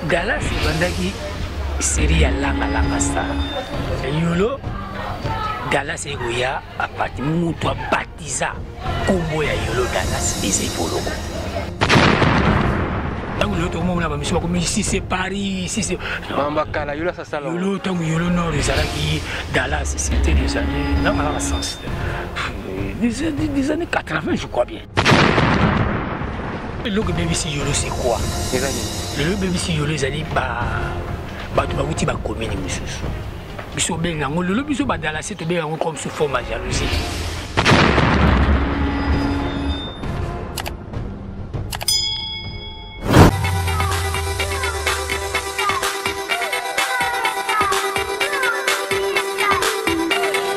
Dallas ebandaki série ya Langa Langa Star. Yolo Dallas ekoya apati mutu abatiza kombo ya Yolo Dallas eza Evoloko. Ntango lelo tokomona bamisu bakomi si c'est Paris, si c'est Mamba kala Yolo asasala. Yolo ntango Yolo Nord ezalaki Dallas, c'était des années ntango na sens des années 80 je crois bien. Eloko ebebisi Yolo c'est quoi? Eza nini? Lelo ebebisi Yolo ezali bato bawuti bakomini mosusu. Biso obenga yango lelo biso badalase tobenga yango comme sous forme ya jalousie.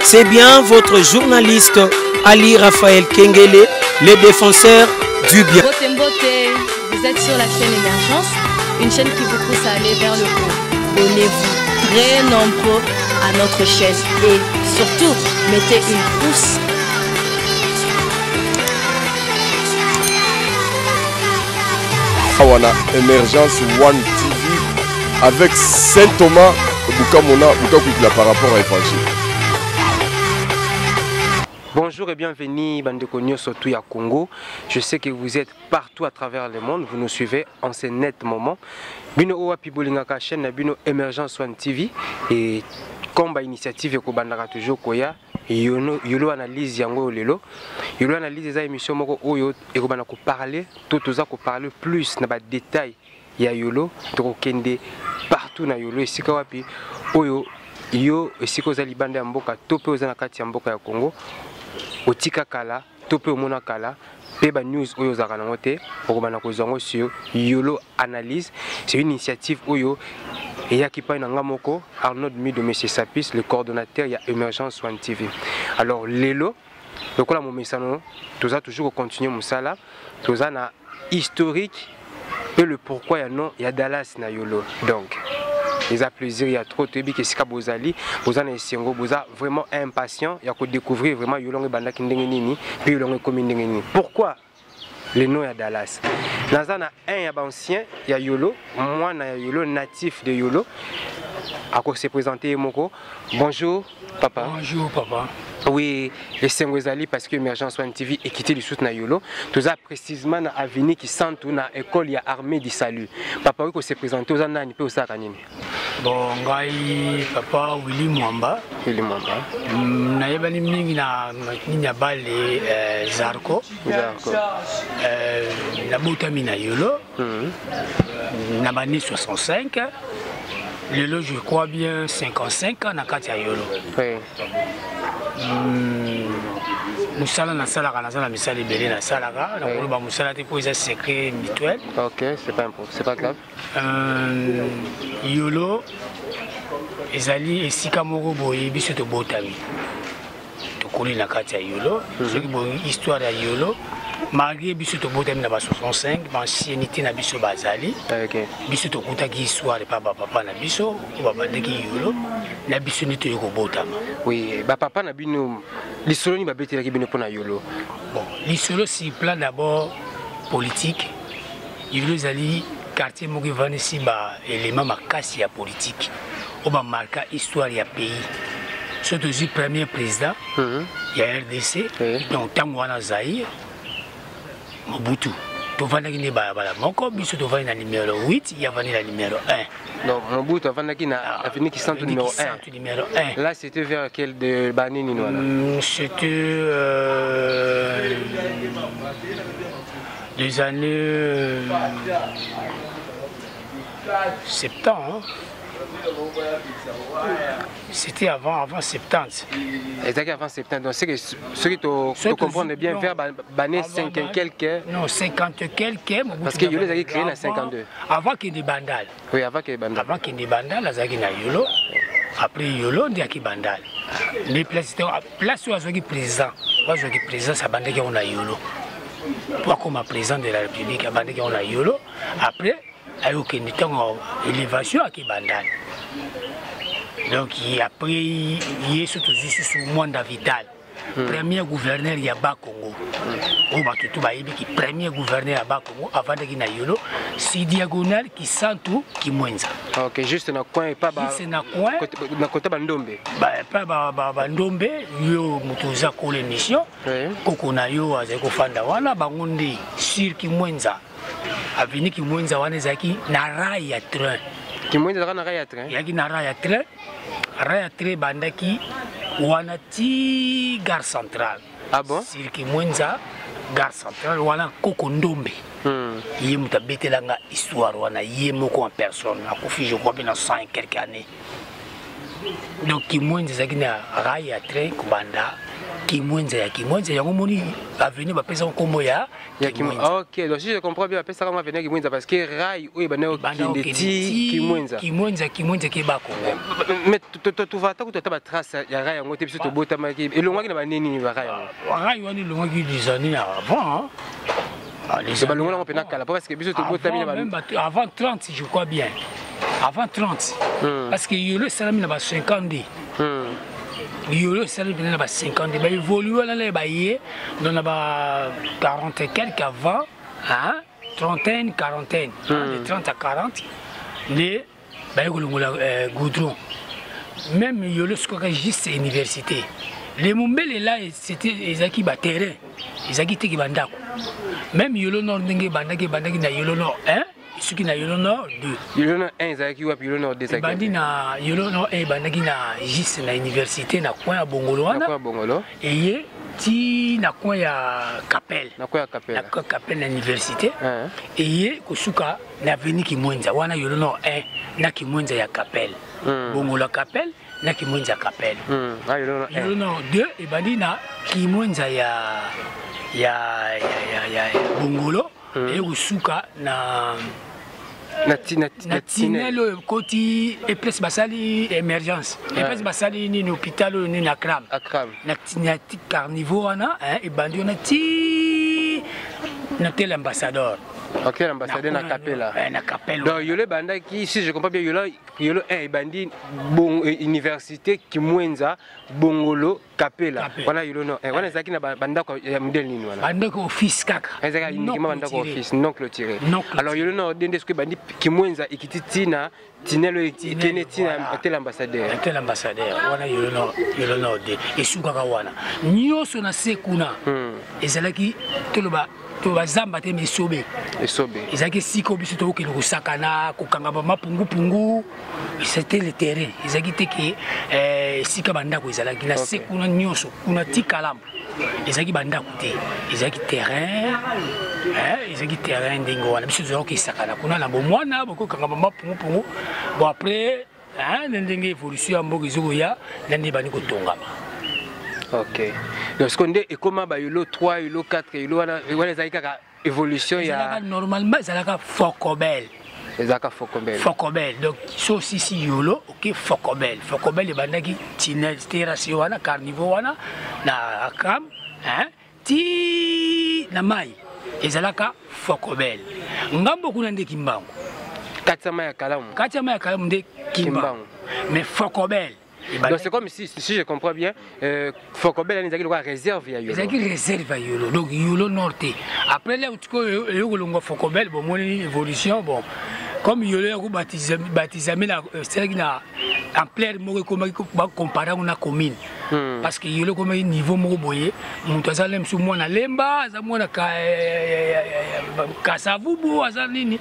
C'est bien votre journaliste Ali Raphaël Kengele, le défenseur du bien. Mbote Mbote, vous êtes sur la chaîne Émergence, une chaîne qui vous pousse à aller vers le haut. Abonnez-vous très nombreux à notre chaîne et surtout, mettez une pouce. Awana Emergence One TV avec Saint Thomas Bukamona Bukakwikila par rapport à Évangile. Bonjour et bienvenue bandeko nyonso tout ya Congo. Je sais que vous êtes partout à travers le monde, vous nous suivez en ce net moment. Bino owapi bolingaka chaîne na bino Emergence One TV et comme ba initiative ekobandaka toujours koya yono yolo analyse yango lelo. Yolo analyse eza émission moko oyo ekobanda ko parler to toza ko parler plus na ba détails ya yolo tokokende partout na yolo esika wapi oyo yo esika oza libanda ya mboka to mpe oza na kati ya mboka ya Congo otika kala to mpe omona kala mpe ba news oyo ozalaka nango te okobanda kozwa yango sur Yolo Analyse. C'est une initiative oyo eyaki pai na nga moko Arnaud Mido Monsieur Sapis, le coordonnateur ya Emergence One TV. Alors lelo lokola momesano toza toujours kocontinue mosala, toza na historique mpe le pourquoi ya nom ya Dallas na Yolo. Donc eza plaisir ya trop toyebi ke esika bozali boza na esengo, boza vraiment impatient ya kodécouvrir vraiment Yolo yango ebandaki ndenge nini mpe Yolo yango ekomi ndenge nini. Pourquoi le nom ya Dallas? Naza na un ya ba ancien ya Yolo, mwana ya Yolo, natif de Yolo, ako se présenter ye moko. Bonjour papa. Bonjour papa. Oui, esengo ezali parce que Emergence One TV ekiti lisusu na Yolo. Toza précisément na avenue Kisantu na école ya Armée du Salut. Papa oyo ko se présenter oza nani pe osaka nini? Bon, ngai papa Willy Mwamba. Willy Mwamba. Nayebani mingi na nini ya bale Zarko. Zarko. Nabotami na Yolo. Na bani 65. Lelo je crois bien 55 ans na kati ya Yolo. Oui. Mosala nasalaka, naza na misala ebele nasalaka, nakoloba mosala te mpo eza secret mutuel. Ok, c'est pas important, c'est pas grave. Yolo ezali esika moko boye biso tobotami, tokoli na kati ya Yolo. Soki boye histoire ya Yolo, malgré biso tobotami na ba 65, ba ancienneté na biso bazali. Biso tokutaki histoire pa ba papa na biso oyo babandaki Yolo, na biso nde toyei kobotama. Oui, ba papa na bino lisolo nini babetelaki bino mpona Yolo? Bon, lisolo sur plan d'abord politique, Yolo ezali quartier moko evandisi ba élément makasi ya politique oyo bamarka histoire ya pays. Soki tozwi premier président ya RDC, donc ntango wana Zaïre, Mobutu, tovandaki nde balabala moko, biso tovandi na numéro 8, ye avandi na numéro 1. Donc Mobutu avandaki na avenue Kisantu avenue numéro 1. Kisantu numéro 1. Là c'était vers quel de banini wana? C'était des années 70, hein? C'était avant 70. Ezalaki avant 70. Donc c'est que ceux qui te Ceux qui comprennent bien non. vers ba, année Avant 5 ba- quelques. Non, 50 quelques, Mobutu Parce que Yolo d'abord. ezalaki créé na Avant 52. Avant qu'il y ait Bandal. Oui, avant qu'il y ait Bandal. Avant qu'il y ait Bandal, azalaki na Yolo. Après Yolo, ndi aki Bandal. Les places, place où azalaki président. Où azalaki président, ça bandaki on a Yolo. Pour comme président de la République, abandaki on a Yolo. Après, ayokende ntango élévation aki Bandal. Donc après, ye surtout juste sous Mwanda Vital. Premier gouverneur ya Bas-Congo. Oyo bato tu bayebi ki premier gouverneur ya Bas-Congo avandaki na Yolo, si diagonale Kisantu Kimwenza. Ok, juste na coin pas ba Juste na coin. Côté, na côté ba Ndombe. Ba pas ba ba, ba Ndombe, yo moto oza kola émission. Oui. Koko na yo azali kofanda wana bango nde sur Kimwenza. Avenue Kimwenza wana ezalaki na rail ya train. Kimwenza ezalaka na rail ya train? Ezalaki na rail ya train. Rail ya train ebandaki wana ti gare centrale. Ah bon? Sur Kimwenza gare centrale wana Koko Ndombe. Ye moto abetelanga histoire wana ye moko en personne. Akufi je crois bien na 100 et quelques années. Donc Kimwenza ezalaki na rail ya train kobanda Kimwenza ya Kimwenza yango moni avenue bapesaka nkombo ya Ya Kimwenza. Ok, donc si je comprends bien, bapesaka ngo avenue ya Kimwenza parce que rail oyo ebanda kokende ti Kimwenza. Kimwenza, Kimwenza ke ba Congo. Mais tovata kutu ata ba trace ya rail yango te, biso tobotamaki elongwaki na banini nini ba rail yango? Rail wana elongwaki des années avant, hein. Ah, les années balongola yango mpenza kala, parce que biso tobotami na ba Avant même bato, avant 30, je crois bien. Avant 30. Parce que yolo esalami na ba 52. Yolo esalami mpenza na ba 52. Ba évolue wana na ba ye, donc na ba 40 et quelques avant, hein, trentaine, quarantaine. De 30 à 40, nde baye kolongola goudron. Même yolo sukaka juste université. Le Mombele là, c'était ezalaki ba terrain, ezalaki teki ba ndako. Même yolo nord ndenge ebandaki, ebandaki na yolo nord 1, soki na yolo nord 2. Yolo nord 1 ezalaki wapi? Yolo nord 2 ezalaki Ebandi wapi? na yolo nord 1 ebandaki na juste na université na coin ya Bongolo wana. Na coin ya Bongolo. Eye ti na coin ya Capelle. Na coin ya Capelle. Na coin ya Capelle na université. Hein. Eye kosuka na avenue Kimwenza wana yolo nord 1 na Kimwenza ya Capelle. Bongolo ya Capelle na Kimwenza ya Capelle. Ah, yolo nord 1. Yolo nord 2 ebandi na Kimwenza ya Bongolo. Eye kosuka na Na ti, na ti, na na tinel tinel. oyo ekoti, e place basali émergence. E place basali nini hôpital oyo nini Akram. Akram. Na ti, na ti carnivore wana, hein, ebandi wana ti na tel ambassadeur. Ok, l'ambassadeur na Na Capella. Eh, na Capella. Donc yolo ebandaki, si je comprends bien, yolo, yolo 1 ebandi bon, université Kimwenza, Bongolo, Capella. Capella. Wana yolo no. Wana ezalaki na bandako ya modèle nini wana? Bandako office kaka. Ezalaki Non uniquement bandako clôturé. office non clôturé. Non clôturé. Alors yolo no ndende soki bandi Kimwenza ikiti tina tinelo Tinelo, ikene tina voilà. tel ambassadeur. Tel ambassadeur. Wana yolo no, yolo no de. Esukaka wana. Nyoso na se kuna. Ezalaki toloba to bazamba te mesobe. Esobe. Ezalaki siko biso tokokende kosakana, kokanga ba mapungu-pungu. C'était le terrain. Ezalaki te ke esika bandako ezalaki. Na se kuna nyonso, kuna ti kalamu. Ezalaki bandako te. Ezalaki terrain, hein, ezalaki terrain ndenge wana. Biso tozalaki kosakana kuna na bomwana, bokokanga ba mapungu-pungu. Bon après, hein, na ndenge évolution ya mboka ezokoya, na nde ebandi kotongama. Ok. Donc ce qu'on dit, ekoma ba yolo 3, yolo 4, yolo wana, wana ezalaki kaka évolution ya Ezalaka normalement, ezalaka Focobel. Ezalaka Focobel. Focobel. Donc so si si yolo, ok Focobel. Focobel ebandaki tunnel terrasse wana, carnivore wana na Akram, hein, ti na mai. Ezalaka Focobel. Ngambo kuna nde Kimbangu. Kati ya mai ya Kalamu. Kati ya mai ya Kalamu nde Kimbangu. Kimbangu. Mais Focobel. Donc c'est comme si je comprends bien, Focobel ezalaki lokola réserve ya Yolo. Ezalaki réserve ya Yolo. Donc Yolo Nord te. Après là tu ko yo longo Focobel, bon mon évolution bon comme Yolo ya ko baptiser, baptiser na c'est na ampleur moko comme ba comparer na commune. Parce que Yolo comme niveau moko boye, mutu azali msu mwana Lemba, aza mwana Kasavubu, aza nini.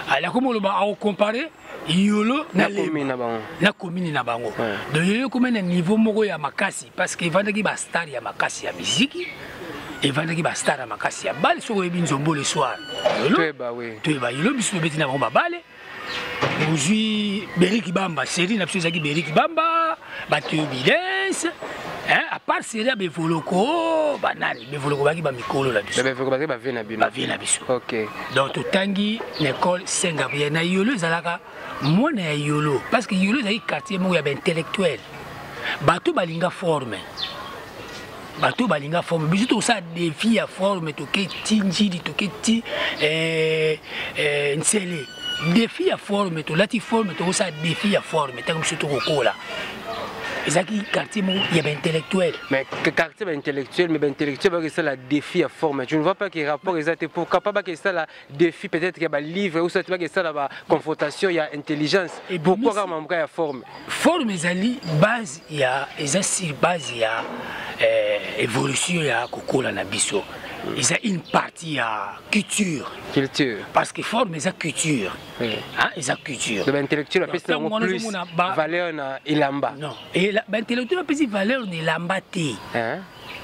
Ala comme lo ba comparer Yolo na Na commune Lemba. na bango. Na commune na bango. Donc Yolo comme na niveau moko ya makasi parce que evandaki ba star ya makasi ya musique, evandaki ba star ya makasi ya bale soko yebi nzombo le soir. Yolo. Toyeba, oui. Toyeba Yolo biso tobeti na bango ba bale. Ozwi Beriki Bamba, série na biso ezalaki Beriki Bamba, bato yo Bidens, hein, à part série ya Bevoloko, banani, Bevoloko baki ba mikolo na biso. Ba Bevoloko baki ba vie na bino. Ba vie na biso. Ok. Donc totangi na école Saint-Gabriel na Yolo ezalaka mwana ya Yolo parce que Yolo ezalaki quartier moko ya ba intellectuel. Bato balinga forme. Bato balinga forme. Biso tosala défi ya forme, toke ti Njili, toke ti Nsele. Défi ya forme, tolati forme, tokosala défi ya forme, ntango biso tokokola. Ezalaki quartier moko ya baintellectuel. Mais quartier baintellectuel, mais baintellectuel bakesala défi ya forme. Tu ne vois pas que rapport eza te? Pourquoi pas bakesala défi peut-être ya balivre ou soit bakesala baconfrontation ya intelligence? Pourquoi kaka mambo ya forme? Forme ezali base ya, eza sur base ya évolution ya kokola na biso. Eza une partie ya culture. Culture. Parce que forme eza culture. Hein, eza culture. Donc baintellectuel bapesi yango plus valeur na elamba? Non, baintellectuel bapesi valeur na elamba te.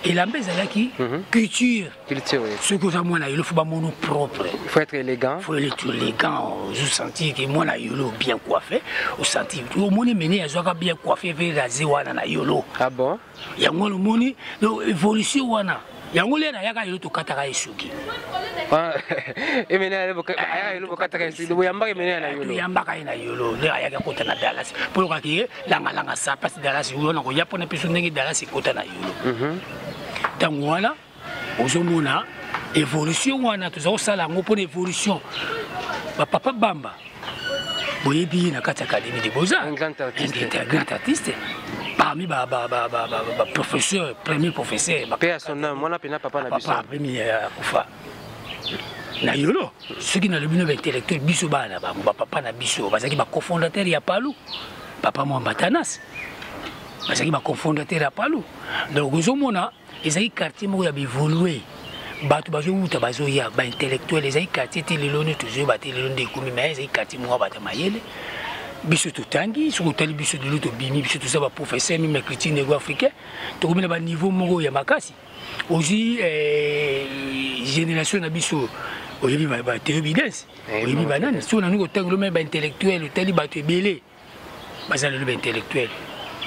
Elamba ezalaki culture. Culture, oui. Soki oza mwana Yolo, faut bamono propre. Faut être élégant. Faut être élégant. Ozosentir ke mwana Yolo bien coiffé, osentir omoni mene azwaka bien coiffé ve rasé wana na Yolo. Ah bon? Yango wana omoni, donc évolution wana yango lere ayaka Yolo, tokataka ye suki. Emene ayaka Yolo, bokataka ye suki? Boyambaka Emene na Yolo? Toyambaka ye na Yolo. Lere ayaki akota na Dallas mpo lokaki ye langalanga sa mpasi Dallas wana koya mpona biso ndenge Dallas ekota na Yolo. Ntango wana ozomona évolution wana, toza kosala yango mpona évolution. Bapapa Bamba, boyebi ye na kati ya Académie de Beaux-Arts. Un grand artiste. Un grand artiste parmi baprofesseur, premier professeur. Paix à son âme, mwana pena papa na biso. Papa premier akufa na Yolo. Soki nalobi no baintellectuel, biso bana na bango, bapapa na biso bazalaki bacofondateur ya Palu, papa Mwamba Tanas, bazalaki bacofondateur ya Palu. Donc ozomona ezalaki quartier moko ya baévolue, bato bazowuta, bazoya, baintellectuel. Ezalaki quartier te lelo nde tozoyeba te, lelo nde ekomi, mais ezalaki quartier moko ya bato ya mayele. Biso totangi, soki otali biso lelo tobimi, biso toza baprofesseur mime ya culture négro africain, tokomi na baniveau moko ya makasi. Ozwi génération na biso, oyebi baThéo Bidens, oyebi banani. Soki nanu kotangelo me baintellectuel, otali bato ebele baza lelo baintellectuel.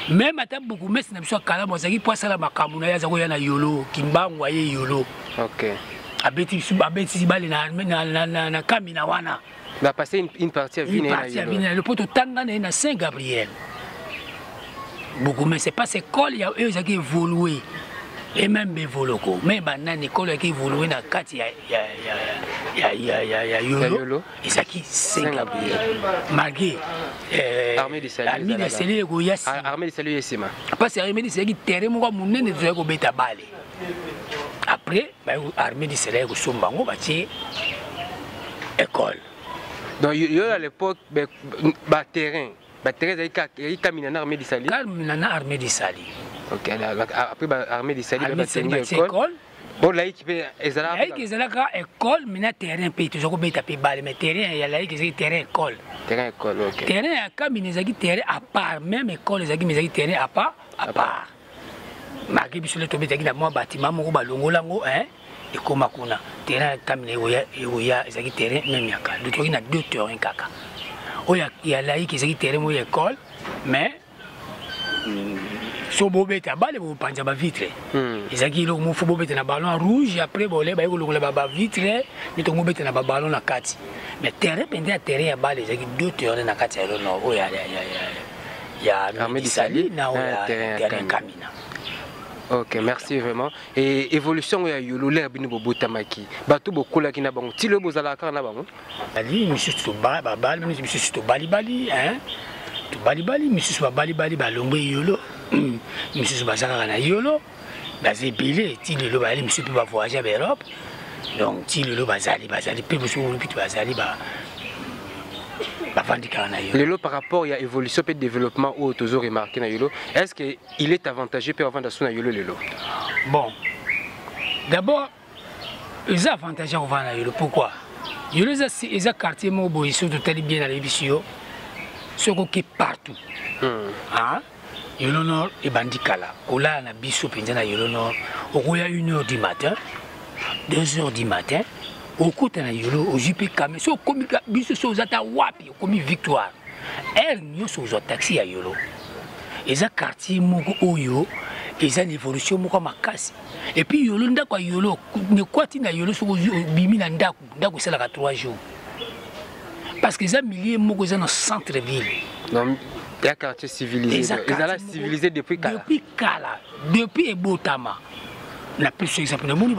Même ata bourgmestre na biso ya Kalamu azalaki mpo asala makambo na ye, aza koya na Yolo, Kimbangu aye Yolo, abeti abetisi bale na Kamina wana. Ba passé une partie ya vie na ye na Yolo mpo totanga na ye na Saint Gabriel. Bourgmestre, parce école ya oyo ezalaki évolué et même bevoloko me banani, école ezalaki évolué na kati ya Yolo ezalaki Saint Gabriel, malgré Armée de Salut. Armée de Salut ekoya. Armée de Salut esima. Parce que Armée de Salut ezalaki terrain moko ya monene, tozalaki kobeta bale. Après Armée de Salut ekosomba yango, batie école. Donc yo à l'époque, baterrain ezalaki Kamina na Armée de Salut? Kamina na Armée de Salut. Ok, après Armée de Salut batengi école. Bon, laïque mpe ezalaka? Laïque ezalaka école, mais na terrain mpe toza kobeta mpe bale, mais terrain ya laïque ezalaki terrain école. Terrain école, ok. Terrain ya Kamina ezalaki terrain à part. Même école ezalaki, mais ezalaki terrain à part. Malgré biso le tobetaki na mwa bâtiment moko, balongola yango ekóma kuna. Terrain ya Kamina ekoya ezalaki terrain même ya kala. Totoki na deux terrain kaka. Oyo ya laïque ezalaki terrain moko ya école, mais so bobeta bale, bopanza bavitre. Ezalaki eloko moko faut bobeta na ballon rouge. Après bole baye kolongola bavitre nde tongo bobeta na baballon na kati. Mais terrain mpenza ya terrain ya bale ezalaki deux terrain na kati ya Nord, oyo ya Armée du Salut na oyo ya terrain Kamina. Ok, merci vraiment. Et évolution ya Yolo, lere bino bobotamaki, bato bokolaki na bango ti lelo, bozalaka kaka na bango? Ali misusu babali, misusu tobalibali, tobalibali, misusu babalibali, balongwe Yolo, misusu baza kaka na Yolo, baza ebele ti lelo bazali. Misusu mpe bavoyage ya baEurope, donc ti lelo bazali mpe, mosusu mpe bazali bavandi kaka na Yolo. Lelo, par rapport ya évolution mpe développement oyo tozo remarqué na Yolo, est ce que il est avantageux mpe avanda so na Yolo lelo? Bon, d'abord eza avantage ya kovanda na Yolo. Pourquoi? Yolo eza quartier moko boye, soki totali bien, nayebisi yo, soki oke partout, ah, Yolo Nord ebandi kala. Kolala na biso mpenza na Yolo Nord, okoya 1 heure du matin, 2 heures du matin, okota na Yolo, ozwi mpe kame. So okomi biso, so oza ta wapi, okomi Victoire, heure nyonso ozwa taxi ya Yolo. Eza quartier moko oyo eza na évolution moko ya makasi. Et puis Yolo, ndako ya Yolo nekwati na Yolo, soki obimi na ndako, ndako esalaka 3 jours, parce que eza milieu moko eza na centre ville. Donc ya quartier civilisé, ezala civilisé depuis kala. Depuis kala, depuis ebotama. Na plus exemple, namoni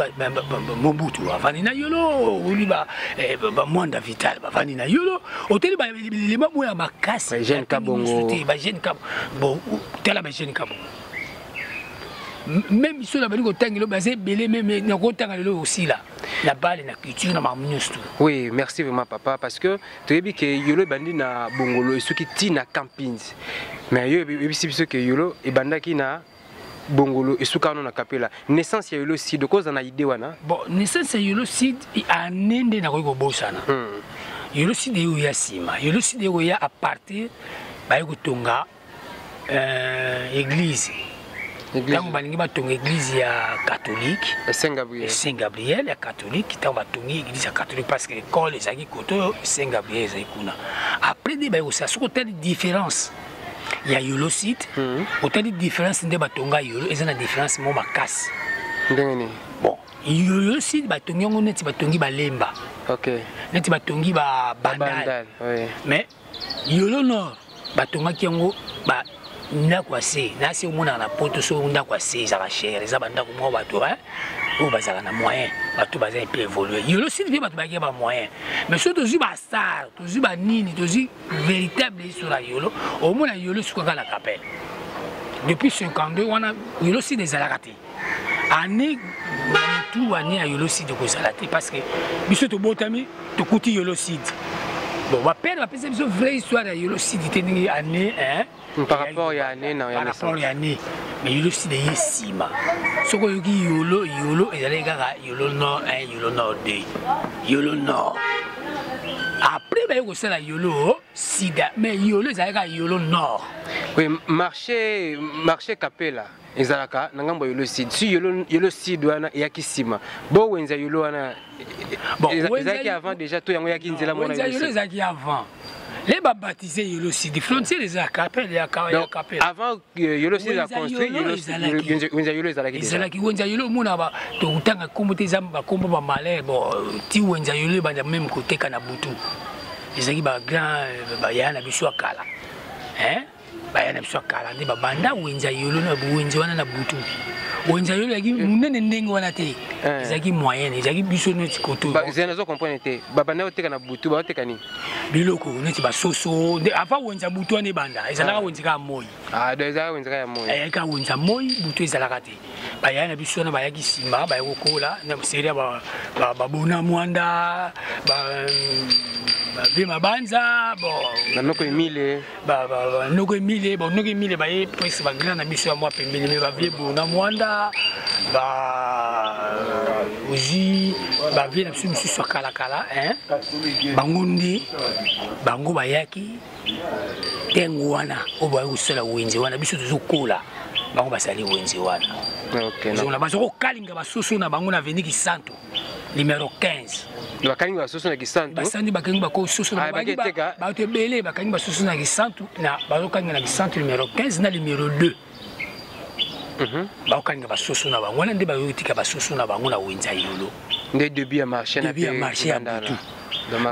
Mobutu bavandi na Yolo, omoni bamwanda Vital bavandi na Yolo, oteli bilema oyo ya makasi. Bajeune Kabongo. Te, bajeune Kabongo. Bon, tala bajeune Kabongo, même biso na bali kotanga baza ebele, même nakotanga lelo osila na bale na culture na makambo nyonso tu. Oui, merci vraiment papa, parce que toyebi ke Yolo ebandi na Bongolo, esuki ti na Campins, mais yo oyebisi biso ke Yolo ebandaki na Bongolo, esuka wana na Kapela. Naissance ya Yolo Sud, okoza na idée wana? Bon, naissance ya Yolo Sud, ane nde nakoki kobosana. Yolo Sud eyoya nsima. Yolo Sud ekoya à partir baye kotonga église. Ntango balingi batonga église ya catholique. Saint Gabriel. Saint Gabriel ya catholique. Ntango batongi église ya catholique, parce que école ezalaki kote oyo, Saint Gabriel ezalaki kuna. Après nde baye kosala. Soki otali différence ya Yolo Sud, otali différence nde batonga Yolo, eza na différence mo makasi. Ndenge nini? Bon, Yolo Sud batongi yango neti batongi balemba, neti batongi babandal. Mais Yolo Nord batongaki yango ba ndako ya se na se. Omonaka na Poto, so ndako ya se ezalaka cher, eza bandako moko bato oyo bazalaka na moyen, bato baza mpe évolue. Yolo Sud mpe bato bayaki bamoyen, mais so tozwi bastar, tozwi banini, tozwi véritable histoire ya Yolo, omona Yolo esukaka na Kapele depuis 52. Wana Yolo Sud ezalaka te. Année tu année ya Yolo Sud ekozala te, parce que biso tobotami tokuti Yolo Sud. Bon, bapere bapesa biso vraie histoire ya Yolo Sud te, ndenge année par rapport ya année na par rapport ya année. Mais Yolo Sud eye nsima. Soki oyoki Yolo, Yolo ezalaki kaka Yolo Nord 1, Yolo Nord 2, Yolo Nord. Après baye kosala Yolo Sud, mais Yolo ezalaki kaka Yolo Nord. Oui, marché Kapela ezalaka na ngambo ya Yolo Sud. Si Yolo Sud wana eyaki nsima, bo wenza Yolo wana ezalaki avant déjà to yango eyaki nzela? Mona Yolo ezalaki avant le babaptiser Yolo Sud. Frontière eza Kapele ya Kapele. Avant Yolo Sud a construit, wenza Yolo ezalaki? Ezalaki wenza Yolo. Omona tokutanga nkombo te, eza bakombo bamalere. Bon, ti wenza Yolo ebanda même koteka na butu, ezalaki bagrand baya na biso ya kala, baya na biso ya kala nde babanda wenza Yolo na wenze wana na butu. Wenza Yolo ezalaki monene ndenge wana te, ezalaki moyenne, ezalaki biso neti koto. Nazo comprendre te, babanda koteka na butu, baoteka nini? Biloko neti basoso. Avant wenza butu wana ebanda, ezalaka wenze kaka moi. Ezalaka wenze kaka ya moi? Ezalaki kaka wenza moi, butu ezalaka te. Bayaya na biso wana bayaki nsima, bayaki kokola na série ya babona Mwanda, bavie Mabanza. Bon, banoko Emile. Noko Emile. Bon, noko Emile baye presque bagrand na biso ya mwa pembeni, mais bavie Bona Mwanda, ozwi bavie na biso misusu ya kalakala, bango nde bango bayaki ntengo wana oyo bayaki kosala wenze wana. Biso tozokola, bango basali wenze wana. Baza kokalinga basoso na bango na avenue Kisanto numéro 15. Bakangi basoso na Kisantu? Basandi bakangi bakososo na bato ebele, bakangi basoso na Kisantu, na bazokangi na Kisantu numéro 15 na numéro 2. Bakokangi basoso na bango wana nde bayotika basoso na bango na wenza Yolo. Nde début ya marché? Début ya marché ya butu,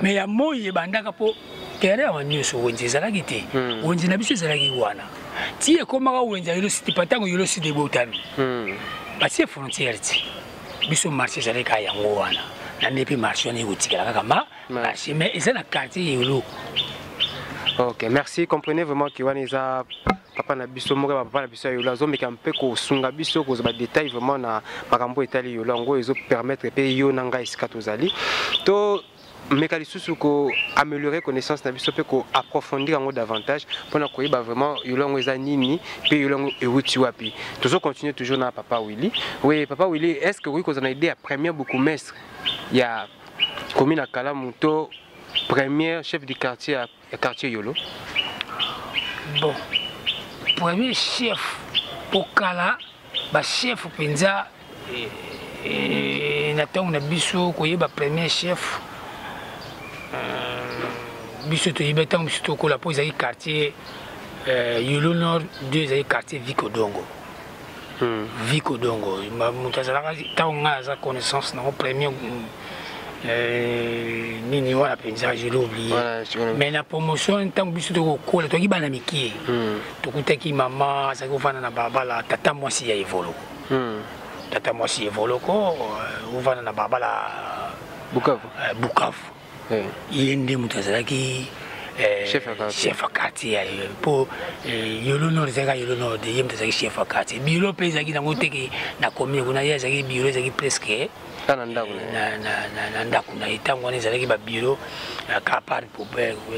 mais ya moi ebandaka mpo terrain awa nyonso wenze ezalaki te. Wenze na biso ezalaki wana ti ekomaka wenze ya Yolo Sud. Pa ntango Yolo Sud ebotami, batie frontière ti biso marché ezalaki kaka yango wana na nde mpe marché wana ekotikala kaka ma marché, mais eza na quartier Yolo. Ok, merci. Comprenez vraiment que wana eza papa na biso moko ya papa na biso ya Yolo, azomeka mpe kosunga biso kozwa badetail vraiment na makambo etali Yolo. Yango ezopermettre mpe yo na ngai esika tozali to meka lisusu koaméliorer connaissance na biso mpe koapprofondir yango davantage mpona koyeba vraiment Yolo yango eza nini mpe Yolo yango ewuti wapi. Tozocontinue toujours na papa Willy. Oui, papa Willy, est ce que okoki kozala na idée ya premier bourgmestre ya commune ya Kalamu to premier chef du quartier ya quartier Yolo? Bon, premier chef po kala bachef mpenza na ntango na biso koyeba premier chef, biso toyebi ntango biso tokola mpo ezalaki quartier Yolo Nord 2, ezalaki quartier Vikodongo. Vikodongo moto azalaka ntango ngai aza connaissance nango premier nini wana mpenza, je l'ai oublié. Mais na promotion, ntango biso tokokola, toyaki bana mikie, tokutaki mama azalaki kofanda na balabala, tata mwasi ya Evoloko. Tata mwasi Evoloko, ovanda na balabala Bukavu. Bukavu. Ye nde moto azalaki chef ya quartier. Chef ya quartier mpo Yolo Nord ezalaki Yolo Nord, ye moto azalaki chef ya quartier. Bureau mpe ezalaki nango teke na commune kuna, ye azalaki bureau ezalaki presque na ndako na na ndako na ye. Ntango wana ezalaki babureau kaka par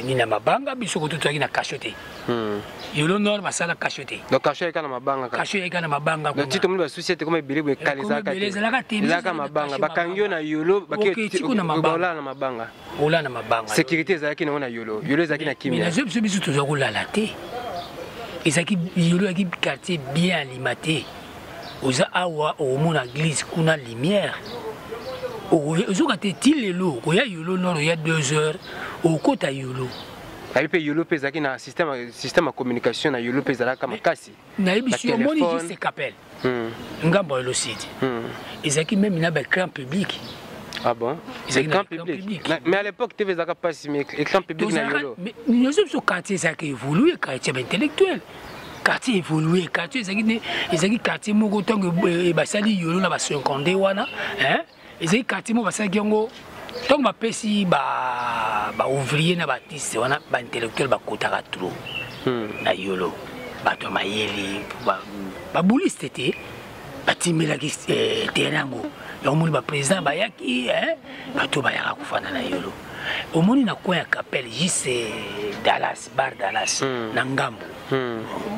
nini na mabanga, biso kutu tozalaki na cachot te. Yolo Nord basala cachot te. Donc cachot eyaka na mabanga? Cachot eyaka na mabanga. Donc ti tomoni basusi ete koma ebele boye, kala ezalaka te. Ezalaka te. Ezalaka mabanga. Bakangi yo na Yolo, na mabanga. Olala na mabanga. Olala na mabanga. Sécurité ezalaki nango na Yolo? Yolo ezalaki na kimia? Nazwi biso tozwa kolala te. Ezalaki, Yolo ezalaki quartier bien alimenté. Oza awa, okomona église kuna, lumière ozoka te. Ti lelo okoya Yolo Nord, oya 2 heures, okota Yolo. Nayebi mpe Yolo mpe ezalaki na système ya communication. Na Yolo mpe ezalaka makasi. Nayebi si omoni juste capelle, ngambo ya Yolo Sud, ezalaki même na baécran public. Ah bon, écran public? Mais à l'époque TV ezalaka mpasi, mais écran public na Yolo? Nyonso biso quartier ezalaki évolué, quartier baintellectuel, quartier évolué, quartier ezalaki quartier moko. Ntango basali Yolo na ba 52 wana, ezalaki quartier moko basalaki yango. Ntango bapesi baouvrier na baartiste wana, baintellectuel bakotaka trop na Yolo. Bato ya mayele, babuliste te, batimbelaki terrain yango. Yango omoni baprésident bayaki, bato bayaka kofanda na Yolo. Omoni na coin ya capelle, juste Dallas, bar Dallas, na ngambo,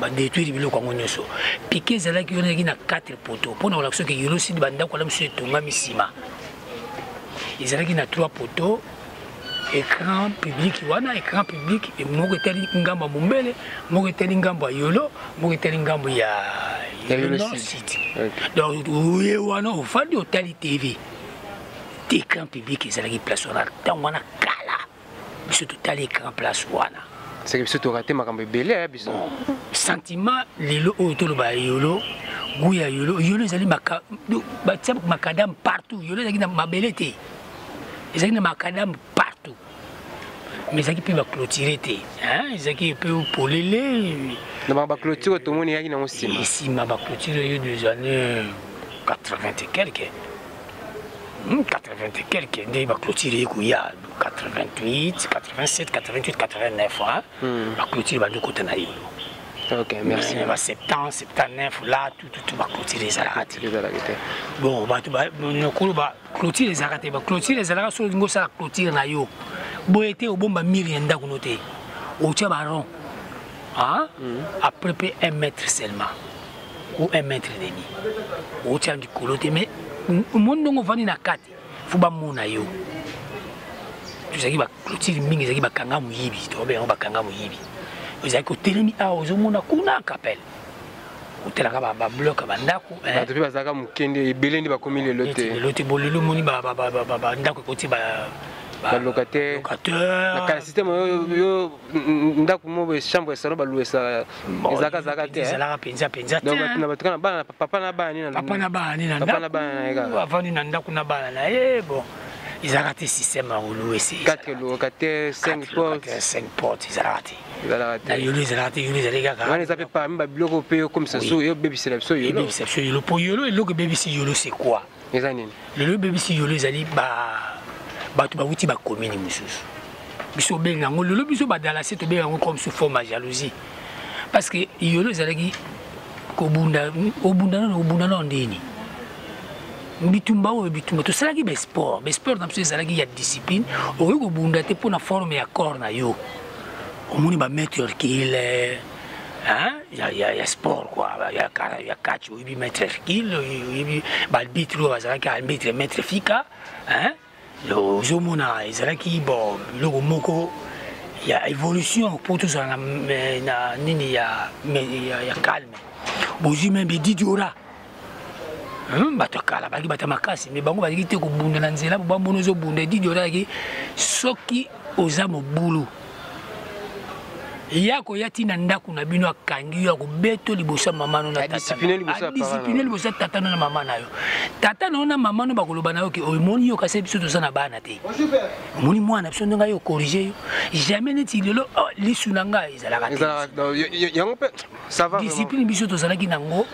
badétruire biloko yango nyonso. Pike ezalaki wana, ezalaki na 4 poteaux mpona kolakisa soki Yolo Sud, bandako wana mosusu etongami nsima, ezalaki na 3 poteaux, écran public wana. Écran public moko etali ngambo ya Mombele, moko etali ngambo ya Yolo, moko etali ngambo ya Yolo Nord City. Donc oye wana, ofandi, otali TV te. Écran public ezalaki place wana ntango wana kala. Biso totali écran place wana. Seke biso torater makambo ebele ya biso. Sentiment lelo oyo toloba ya Yolo, gu ya Yolo, Yolo ezali batia macadam partout. Yolo ezalaki na mabele te, ezalaki na macadam partout, mais ezalaki mpe baclôture te, ezalaki mpe polele. Na baclôture oyo tomoni eyaki nango nsima? Nsima, baclôture oyo des années 80 et quelque, 80 et quelque nde baclôture ekoya, 88, 87, 88, 89, baclôture bandi okota na Yolo. Ok, merci. Ba 70, 79 là, tout tout tout, baclôture ezalaka te. Ezalaki te. Bon, bato nokolo baclôture ezalaka te. Baclôture ezalaka soki olingi osala clôture na yo boye te, obomba mur ya ndako no te, otia baronds après mpe 1 mètre seulement ou 1 mètre demi, otia likolo te. Mais omoni ndongo ovandi na kati, fo bamona yo. Tozalaki baclôture mingi ezalaki bakanga moyibi, tokobe yango bakanga moyibi. Ezalaki otelemi awa, ozomona kuna capelle, otelaka babloc ya bandako. Bato mpe bazalaka mokende ebele nde bakomi lelo te. Lelo te. Bolelo omoni bandako ekoti. Balocataire. Na système oyo, ndako mo chambre ya salon balouesa ezalaka zalaka te. Ezalaka mpenza mpenza te. Na bato kana bana, papa na bana nini. Papa na bana nini. Papa na bana na ye kaka. Avandi na ndako na bana na ye. Bon, ezalaka te système ya kolouer. 4 locataire, 5 porte. 5 porte ezalaka te. Ezalaka te. Na Yolo ezalaka te. Yolo ezali kaka Wana eza mpe parmi babiloko mpe okomisa so ebebisela biso Yolo. Ebebisa biso Yolo, po Yolo, eloko ebebisi Yolo, c'est quoi? Eza nini? Lelo ebebisi Yolo ezali bato bawuti bacommune mosusu. Biso obenga yango lelo, biso badalase tobenga yango comme sous forme ya jalousie, parce que Yolo ezalaki kobunda, obunda nano, obunda nano ndeni bitumba oyo bitumba. Tosalaki basport, basport na biso ezalaki ya discipline. Okoki kobunda te mpona forme ya corps na yo. Omoni bamaître Hercule ya sport quoi, ya catch, oyebi maître Hercule, oyebi baarbitre oyo bazalaki, arbitre maître Fika. Ozomona ezalaki bon biloko moko ya évolution mpo tozala na nini ya calme. Bozwi même Didiora, bato ya kala bazalaki bato ya makasi, mais bango bazalaki te kobunda na nzela. Bamona ozobunda, Didiora azalaki soki oza mobulu. Ya koya ti na ndako na bino, akangi yo, akobeto liboso ya mama no na adiscipline liboso ya tata no na mama na yo. Tata na yo na mama no bakoloba na yo ke omoni yo, kasi biso toza na bana te. Omoni mwana biso ndenge ayo corrige yo jamais neti lelo, oh, lisu na ngai ezalaka te. Yango mpe ça va. Discipline biso tozalaki nango,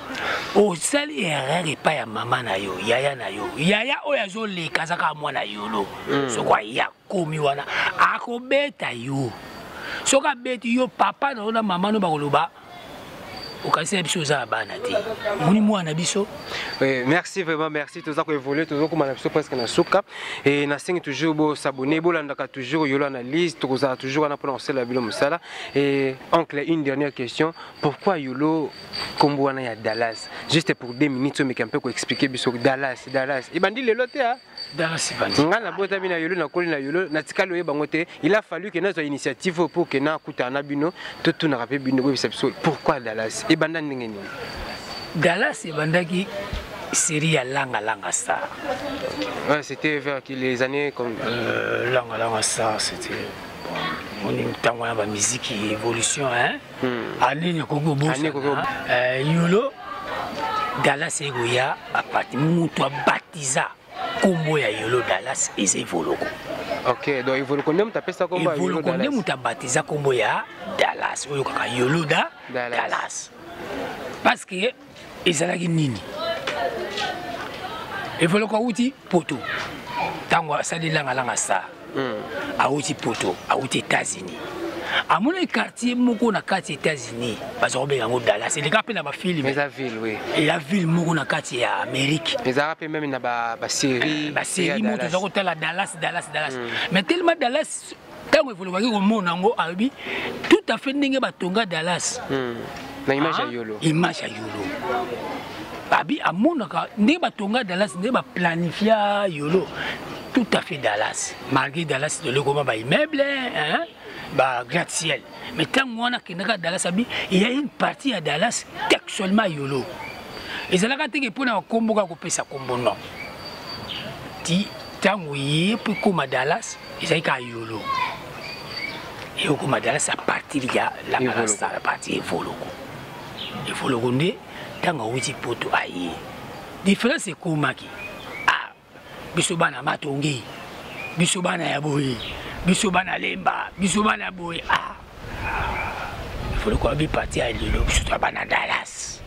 osali erreur epai ya mama na yo, yaya na yo, yaya oyo azoleka aza kaka mwana yolo. Soko aya komi wana, akobeta yo. Soki abeti yo, papa na yo na mama no bakoloba: okanisi na biso oza na bana te, omoni mwana biso. Oui, merci vraiment, merci. Toza koévolue, tozokoma na biso presque na suka. Et nasengi toujours bosabonner, bolandaka toujours Yolo Analyse. Tokozala toujours wana mpona kosala bino mosala. Et oncle, une dernière question: pourquoi Yolo kombo wana ya Dallas? Juste pour 2 minutes, omeka mpe koexpliquer biso. Dallas, Dallas ebandi lelo te. Dallas ebandi. Ngai nabotami na Yolo, nakoli na Yolo, natikali oyeba yango te. Il a fallu ke nazwa initiative oyo pour ke nakutana na bino, totunaka mpe bino, boyebisa biso pourquoi Dallas, ebanda ndenge nini. Dallas ebandaki série ya Langa Langa Star. Ouais, c'était vers les années comme Langa Langa Star, c'était moni ntango wana bamiziki évolution, hein? Anini ekoki kobosana Yolo Dallas ekoya apati moto abatiza nkombo ya Yolo Dallas eza Evoloko. Ok, donc Evoloko nde moto apesa nkombo ya Evoloko, nde moto abatiza nkombo ya Dallas oyo kaka Yolo da Dallas, parce que ezalaki nini? Evoloko awuti Poto. Ntango asali Langalanga Star, awuti Poto, awuti États-Unis, amoni quartier moko na kati ya États-Unis, baza kobenga yango Dallas. Eleka mpe na bafilm. Eza ville, oui. Eza ville moko na kati ya Amérique. Ezalaka mpe même na basérie. Basérie moko toza kotala Dallas, Dallas, Dallas. Mais tellement Dallas, ntango evolobaki komona yango, alobi tout à fait ndenge batonga Dallas na image ya Yolo. Image ya Yolo. Abi amonaka ndenge batonga Dallas, ndenge baplanifia Yolo, tout à fait Dallas, malgré Dallas lelo ekoma baimmeuble, hein, bagratte-ciel. Mais ntango wana akendaka Dallas, abi il y a une partie ya Dallas textuellement Yolo. Ezalaka teke mpona bakombo kaka kopesa kombo, non. Ti ntango ye mpo ekóma Dallas, ezalaki kaka Yolo. Ekokóma Dallas à partir ya Langalanga Star, à partir Evoloko. Evoloko nde ntango awuti Poto, aye, différence ekomaki: ah, biso bana Matongi, biso bana ya boye, biso bana Lemba, biso bana ya boye. Ah, Evoloko abi parti ya lelo, biso toya bana Dallas.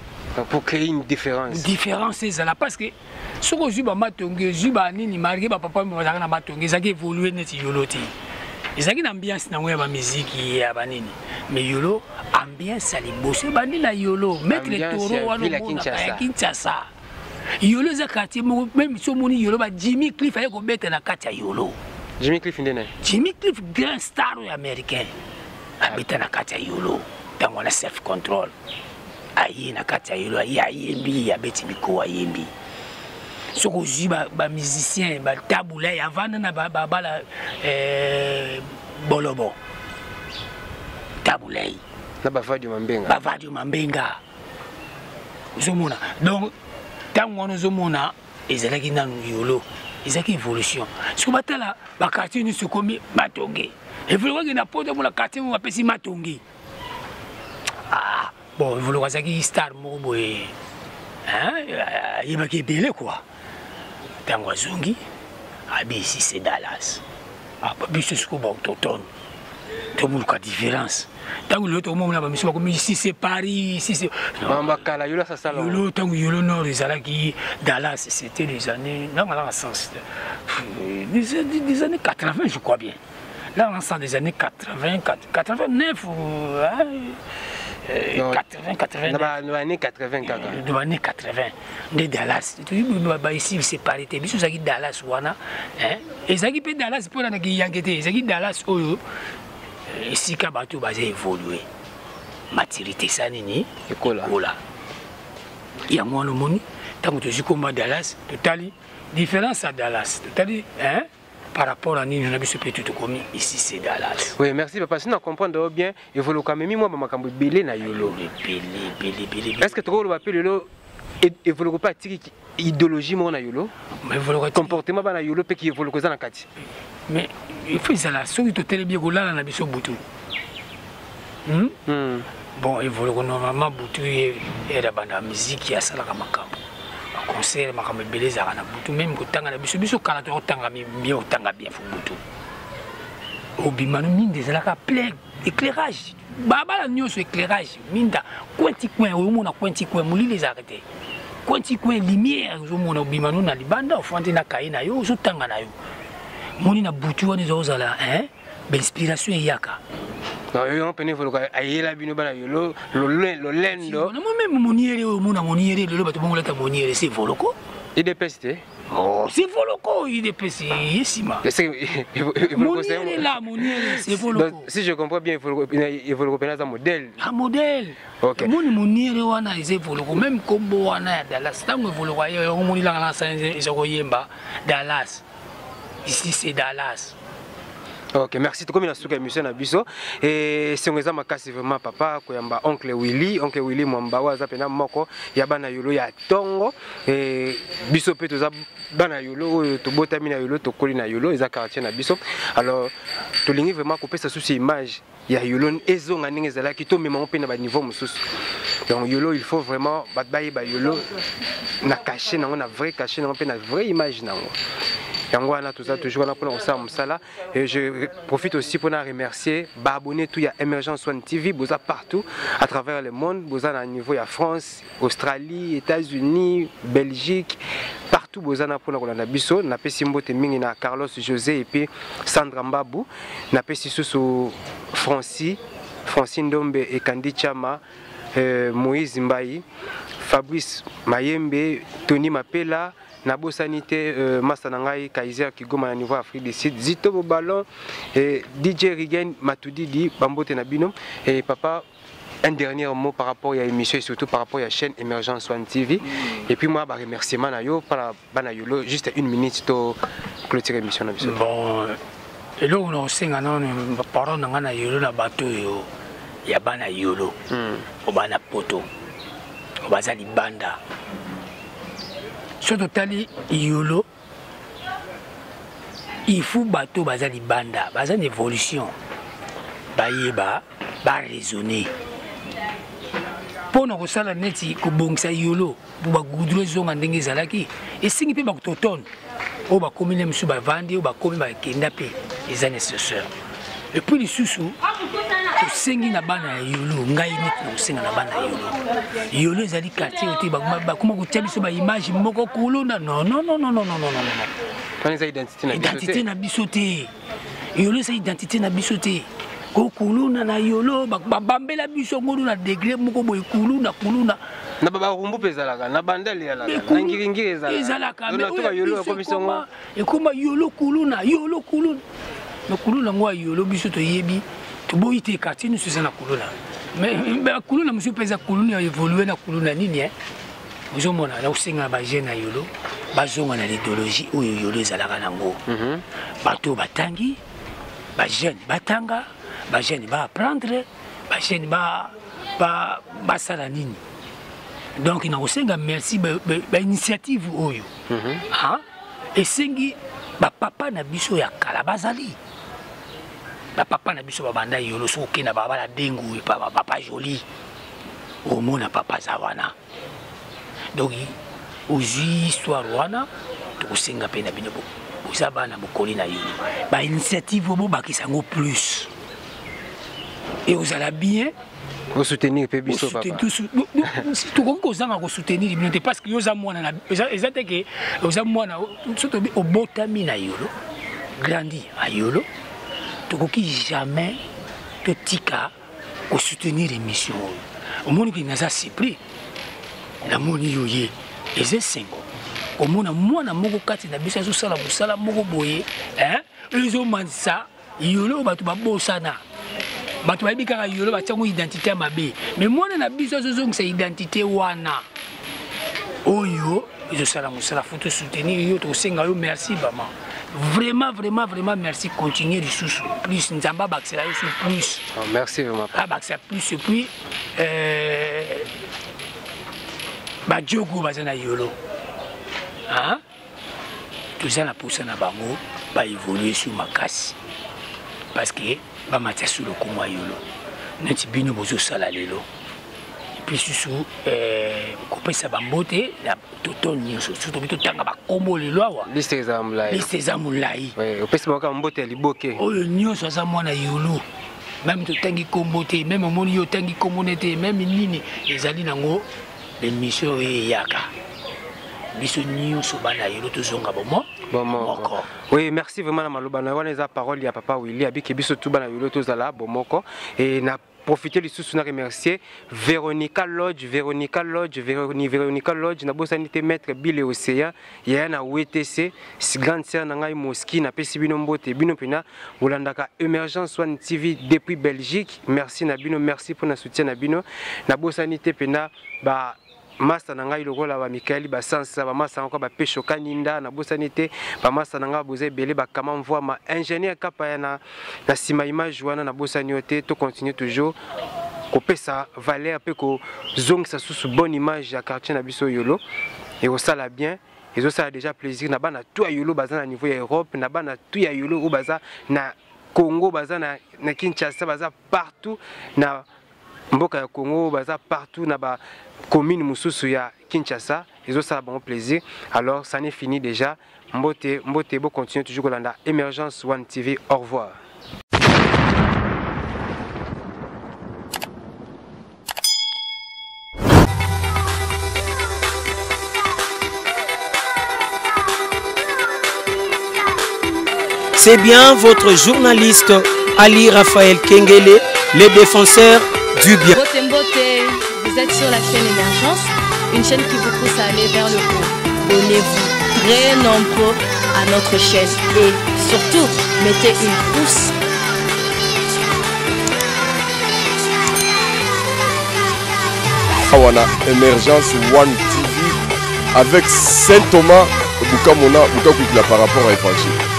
Pour créer une différence. Différence ezala, parce que soki ozwi bamatongi, ozwi banini, malgré bapapa bazalaka na Matongi, ezalaki évolue neti Yolo te. Ezalaki na ambiance nango ya bamiziki ya banini, mais Yolo, ambiance ya liboso ebandi na Yolo, Maître Toro wana omonaka ya Kinshasa. Yolo eza quartier moko, même so omoni Yolo, ba Jimmy Cliff aye kobeta na kati ya Yolo. Jimmy Cliff nde nani? Jimmy Cliff, grand star oyo américain, abeta na kati ya Yolo. Ntango wana Self Control aye na kati ya Yolo, aye ayembi, abeti miko, ayembi. Soki ozwi bamusicien batabula avanda na babala Bolobo, Tabulei. Na Bavadio Mambenga. Bavadio Mambenga, ozomona. Donc ntango wana ozomona ezalaki nanu Yolo, ezalaki évolution. Soki batala baquartier nyonso ekomi Matonge, Evoloko akende na Poto, amona quartier moko bapesi Matonge. Ah bon, Evoloko azalaki star moko boye, ayebaki ebele quoi. Ntango azongi, abi: ici c'est Dallas. Ah, biso sikoyo baautochtone tobuluka différence. Ntango lelo tokomomona bamiso bakomi: ici c'est Paris, ici c'est Bakala Yolo asasala. Yolo, ntango Yolo Nord ezalaki Dallas, c'était les années ntango alaka sens des années 80, je crois bien. Là on sent des années 80, 89 ou hein, 80, 89. Na année 80 kaka. Na année 80 nde Dallas baici séparé te. Biso ezalaki Dallas wana, ezalaki mpe Dallas mpona na kiyanke te. Ezalaki Dallas oyo esika bato baza évolue, maturité esa nini. Ekola. Yango wana omoni ntango tozwi komba Dallas, totali différence ya Dallas, totali, hein, par rapport à nini na biso mpe tokomi: ici c'est Dallas. Oui, merci papa. Sina comprendre bien, Evoluka amemi mwa bamakambo ebele na Yolo. Ebele, ebele, ebele. Est ce que tokoloba mpe lelo Evoluka mpe atiki idéologie moko na Yolo, comportement bana Yolo mpe ki Evoluka eza na kati? Mais il faut ezala, soki totelemi, kolala na biso butu. Bon, Evoloko normalement butu ye era banda musique asalaka makambo. Ba concert makambo ebele ezalaka na butu même kotanga na biso biso kala tokotanga bien otanga bien fo butu. Obima no minda ezalaka plein éclairage. Babala nyonso éclairage minda coin ti coin omona coin ti coin molili ezalaka te. Coin ti coin lumière ozomona obima no na libanda ofandi na kaye na yo ozotanga na yo. Moni na butu wana ezozala hein bainspiration eyaka. Yo pene Evoloko ayela bino bana yo lolendo. Na meme moniere oyo omona moniere lelo bato bongolata moniere c'est Evoloko. UDPS te. Oh, c'est Evoloko UDPS ye nsima. Moniere la moniere c'est Evoloko. Si je comprends bien Evoloko pena aza modèle. Ah modèle. OK. Moni moniere wana eza Evoloko même kombo wana ya Dallas ntango Evoloko aye omoni langa na sa eza koyemba Dallas. Ici c'est Dallas. Ok, merci. Tokomi na suka émission na biso. Et sengo eza makasi vraiment papa koyamba oncle Willy, oncle Willy Mwamba oyo aza pena moko ya bana yolo ya tongo. Et biso pe toza bana yolo oyo tobotami na yolo tokoli na yolo eza quartier na biso. Alors tolingi vraiment kopesa susu image ya yolo ezonga ndenge ezalaki tomema ngo mpe na baniveau mosusu. Donc yolo il faut vraiment bato bayeba yolo na cachet nango na vrai cachet nango mpe na vraie image nango. Yango wana toza toujours wana mpona kosala mosala. Et je profite aussi pour remercier ba abonnés tout ya Emergence One TV boza partout à travers le monde, boza na niveau ya France, Australie, États-Unis, Belgique, partout boza na mpona kolanda biso. Napesi mbote mingi na Carlos José et puis Sandra Mbabu, napesi susu Francis, Francine Ndombe et Kandi Chama, Moïse Mbayi, Fabrice Mayembe, Tony Mapela, nabosani te masa na ngai Kaiser Kigoma na niveau Afrique du Sud, Zito Boballon et DJ Rigen Matudidi, bambote na bino. Et papa, un dernier mot par rapport à l'émission et surtout par rapport à la chaîne Emergence One TV. Et puis moi, bah, remerciement na yo par bana yolo, juste une minute to clôturer l'émission na biso. Bon, et là on a aussi un parent na yolo na bateau yo ya bana yolo. O bana poto. O bazali banda. Soto tali yolo il faut bateau bazali banda, bazali évolution. Bayeba ba raisonner. Pona kosala neti kobongisa yolo po ba goudron ezonga ndenge ezalaki esengi mpe bakototone oyo bakomi na misu bavandi oyo bakomi bakenda mpe eza nécessaire. Et puis lisusu tosengi na bana ya yolo, ngai neti na kosenga na bana ya yolo. Yolo ezali quartier oyo te bakoma kotia biso ba image moko kuluna. Non, non, non, non, non, non, non, non, non. Wana eza identité na biso te. Identité na biso te. Yolo eza identité na biso te. Kokuluna na yolo, babambela biso ngolu na degré moko boye kuluna, kuluna. Na ba barumbu pe ezalaka, na bandele ezalaka, Mais na kulu- ngiringiri ezalaka. ezalaka, Donc, mais na toka oyo yolo biso ekomi songo. ekoma yolo kuluna, yolo kuluna. Mais kuluna ngo ya yolo biso toyebi, toboyi te quartier nyonso eza na kuluna. Mais, mais kuluna mosusu mpe eza kuluna ya évoluer na kuluna nini, hein? Ozomona, na kosenga na ba jeune ya yolo, bazonga na l'idéologie oyo yolo ezalaka nango. Bato batangi, ba jeune batanga, ba jeune ba apprendre, ba jeune ba, ba, basala nini. Donc na kosenga merci ba, ba, ba initiative oyo. Hein? Esengi ba papa na biso ya kala bazali. Ba papa na biso babanda yolo soki okenda ba bala dengu e papa, papa joli. Omona papa za wana. Donc ozwi histoire wana tokosenga mpe na bino boza bana bokoli na yolo. Ba initiative oyo bobakisa yango plus. Et ozala bien Osoutenir mpe biso papa. Tokoki kozanga kosoutenir bino te parce que yo oza mwana na, eza te ke oza mwana, soki tobi obotami na yolo, grandi a yolo, tokoki jamais totika kosoutenir émission oyo. Omoni ke naza surpris, namoni yo ye, eza esengo komona mwana moko kati na biso azosala mosala moko boye, hein, ezomanisa yolo bato babosana. Bato bayebi kaka yolo batiango identité ya mabe, mais mwana na biso azozongisa identité wana oyo ezosala mosala. Faut tosoutenir yo, tosenga yo merci bama. Vraiment, vraiment, vraiment merci. Continuez lisusu plus, Nzambe abakisela yo sur plus. Oh, merci vraiment. Abakisela plus et puis ba djogo baza na yolo. Hein? Toza na posa na bango ba évoluer sur makasi parce que ba matia sur lokumu ya yolo. Neti bino bozosala lelo. Et puis susu kopesa bambote na toto nyonso, surtout bi totanga bakombo lelo awa. Liste eza molai. Liste eza molai. Ouais, opesi bango kaka mbote ya liboke. Oyo nyonso aza mwana Yolo. Même totangi kombo te, même omoni yo otangi kombo ne te, même nini ezali nango émission oyo eyaka. Biso nyonso bana Yolo tozonga bomo moko. Oui, merci vraiment na maloba na wana, eza parole ya papa Willy abiki biso tu bana Yolo tozala bomoko. Et na profiter lisusu na remercier Véronica Lodge, Véronica Lodge, Véronica Lodge, na bosani te maître Bill Océan, yaya na WTC, grande sœur na ngai Moski, na pesi bino mbote, bino pena bolandaka Emergence One TV depuis Belgique. Merci na bino, merci pour na soutien na bino. Na bosani te pena ba master na ngai lokola ba Michael Basansa, ba master encore ba Pesho Kaninda, na bosani te ba master na ngai boza ebele, ba Kama Mvwama, ingénieur Kapa ya na sima image wana, na bosani yo te. To continuer toujours kopesa valeur pe kozongisa susu bonne image ya quartier na biso Yolo, et kosala bien. Ezosala déjà plaisir na bana tout ya Yolo baza na niveau ya Europe, na bana tout ya Yolo oyo baza na Congo, baza na Kinshasa, baza partout na mboka ya Congo, baza partout na ba commune mosusu ya Kinshasa. Ezosala bango plaisir. Alors ça n'est fini déjà. Mbote, mbote, bo continuer toujours kolanda Emergence One TV. Au revoir. C'est bien votre journaliste Ali Raphaël Kengele, le défenseur du bien. Mbote, mbote, vous êtes sur la chaîne Émergence, une chaîne qui vous pousse à aller vers le haut. Abonnez-vous très nombreux à notre chaîne et surtout, mettez une pouce. Awana Emergence One TV avec Saint Thomas Bukamona Bukakwikila par rapport à Évangile.